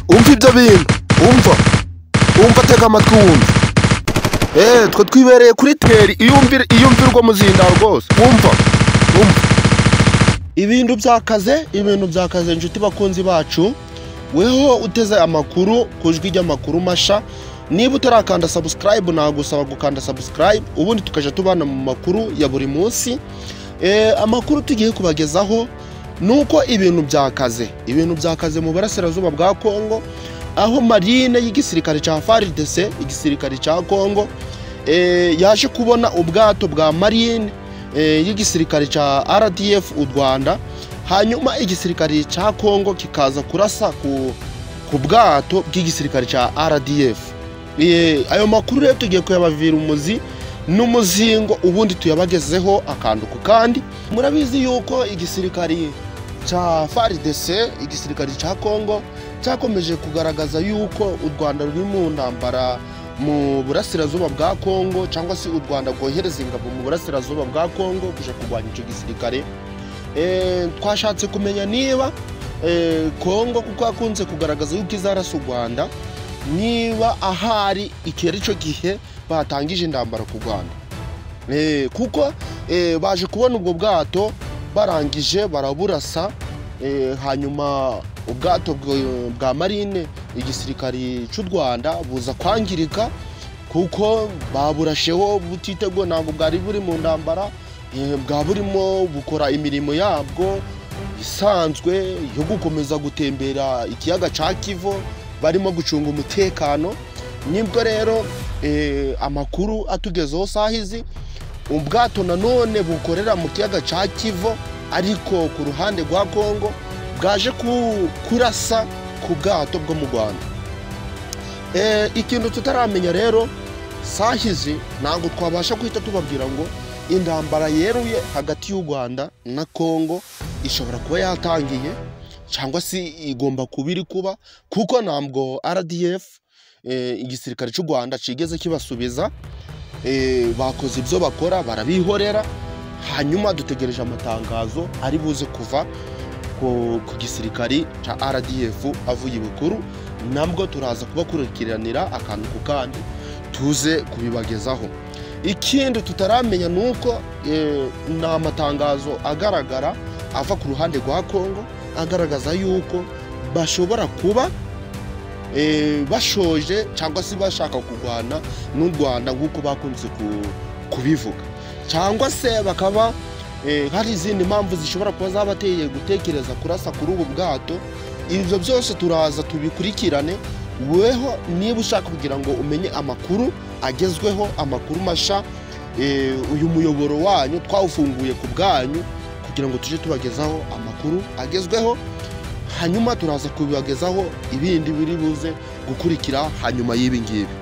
Umva ibyo bintu, umva, tega amatwi wumve. Twe twibereye kuri teri iyumvirwa muzinda rwose. Umva ibintu byakaze, ibintu byakaze inshuti bakunzi bacu. Weho uteze amakuru ku Ijwi ry'Amakuru Masha, niba utarakanda subscribe nagusaba gukanda subscribe, ubundi tukaja tubana mu makuru ya buri munsi. Amakuru tugiye kubagezaho nuko ibintu byakaze, ibintu byakaze mu burasirazuba bwa Kongo, aho marine y'igisirikare cya FARDC, igisirikare cya Kongo, yaje kubona ubwato bwa marine y'igisirikare cya RDF u Rwanda, hanyuma igisirikare cya Kongo kikaza kurasa ku bwato bw'igisirikare cya RDF. Ayo makuru rero tugiye kuyabavira umuzi n'umuzingo, ubundi tuyabagezeho akantu ku kandi. Murabizi yuko igisirikare cya FARDC, igisirikare cya Kongo, cyakomeje kugaragaza yuko u Rwanda ruri mu ntambara mu burasirazuba bwa Kongo, cyangwa se u Rwanda rwohereza ingabo mu burasirazuba bwa Kongo kuja kurwanya icyo gisirikare. Twashatse kumenya niba Kongo, kuko akunze kugaragaza yuko izarasa u Rwanda, niba ahari ikera ico gihe batangije intambara ku Rwanda. Kuko baje kubona ubwo bwato barangije baraburasa, hanyuma ubwato bwa marine igisirikare cy'u Rwanda buza kwangirika, kuko baburasheho butiteguye, ntabwo bwari buri mu ntambara, bwa burimo bukora imirimo yabwo isanzwe yo gukomeza gutembera ikiyaga ca Kivu, barimo gucunga umutekano. Nibwo rero amakuru atugezeho sahizi, ubwato nanone bukorera mu kiyaga ca Kivu ariko ku ruhande rwa Kongo, bwaje kurasa ku bwato bwo mu Rwanda. Ikintu tutaramenya rero sahizi, ntabwo twabasha guhita tubabwira ngo intambara yeruye hagati y'u Rwanda na Kongo ishobora kuba yatangiye cyangwa se igomba kuba iri kuba, kuko ntabwo RDF igisirikare cy'u Rwanda kigeze kibasubiza. Bakoze ibyo bakora barabihorera, hanyuma dutegereje amatangazo ari buze kuva ku gisirikare cya RDF avuye ibukuru, nabwo turaza kubakurikiranira akantu ku kandi tuze kubibagezaho. Ikindi tutaramenya nuko ni amatangazo agaragara ava ku ruhande rwa Kongo, agaragaza yuko bashobora kuba bashoje cyangwa se bashaka kurwana n'u Rwanda nk'uko bakunze kubivuga, cyangwa se bakaba hari izindi mpamvu zishobora kuba zabateye gutekereza kurasa kuri ubu bwato. Ibyo byose turaza tubikurikirane. Weho niba ushaka kugira ngo umenye amakuru agezweho, amakuru masha, uyu muyoboro wanyu twawufunguye ku bwanyu kugira ngo tuje tubagezaho amakuru agezweho, hanyuma turaza kubibagezaho ibindi biri buze gukurikira hanyuma y'ibi ngibi.